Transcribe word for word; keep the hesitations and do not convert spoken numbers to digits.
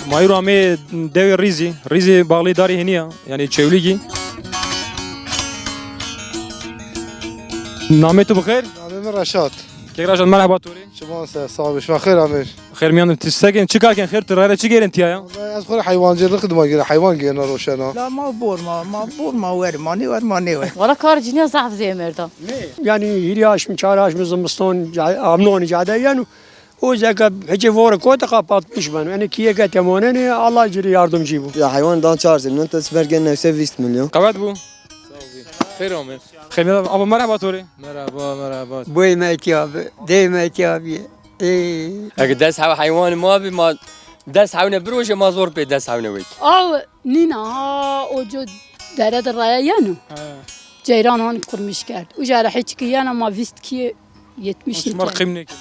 Ma îro amê dewê Rîzî. Rîzî baxlî darî hênî ya, yanî Çewlîgî. Namê tu bi xêr? Namê mi Reşat. Kek Reşat, merheba to rê. Çiman se, sağ ol. Şima xêr amê. Xêr mîyan de, ti se kên, çi kar kên, xêr, ti rayra çi gêrên tiya ya? Ez xo rê heywancî rixid ma gêrên, heywan gêrena roşena. La ma bor ma, ma bor ma wer ma nêwer, ma nêwer. Wala kar cinîya zaf zêmêrd a. Yanî hîrê aşmî, çar aşmî zimiston, ca-, amnonî cade yeno. O zeka hecê vore kote kapatmış beno. Yanî kîyeke temonenê, Allah ci rê yardimcî bo. Ya heywan dan çar zî, non te siber gen newse vîst milyon. Qewet bo. Xêr amê. Xêr mîyan de, abo merheba to rê. Merhaba, merhaba. Boy me tiya bi, dey me tiya bi. Ê. Eke des hew heywanê ma bî, ma des hewnê birojê, ma zor pê des hewnê wek. Aw nîna ha, o co dere de raya yeno. He. Ceyran han kurmiş kerd. Uca ra hiç ki yeno ma vîst kîye yetmiş. Şima kîye qîm nêkerd.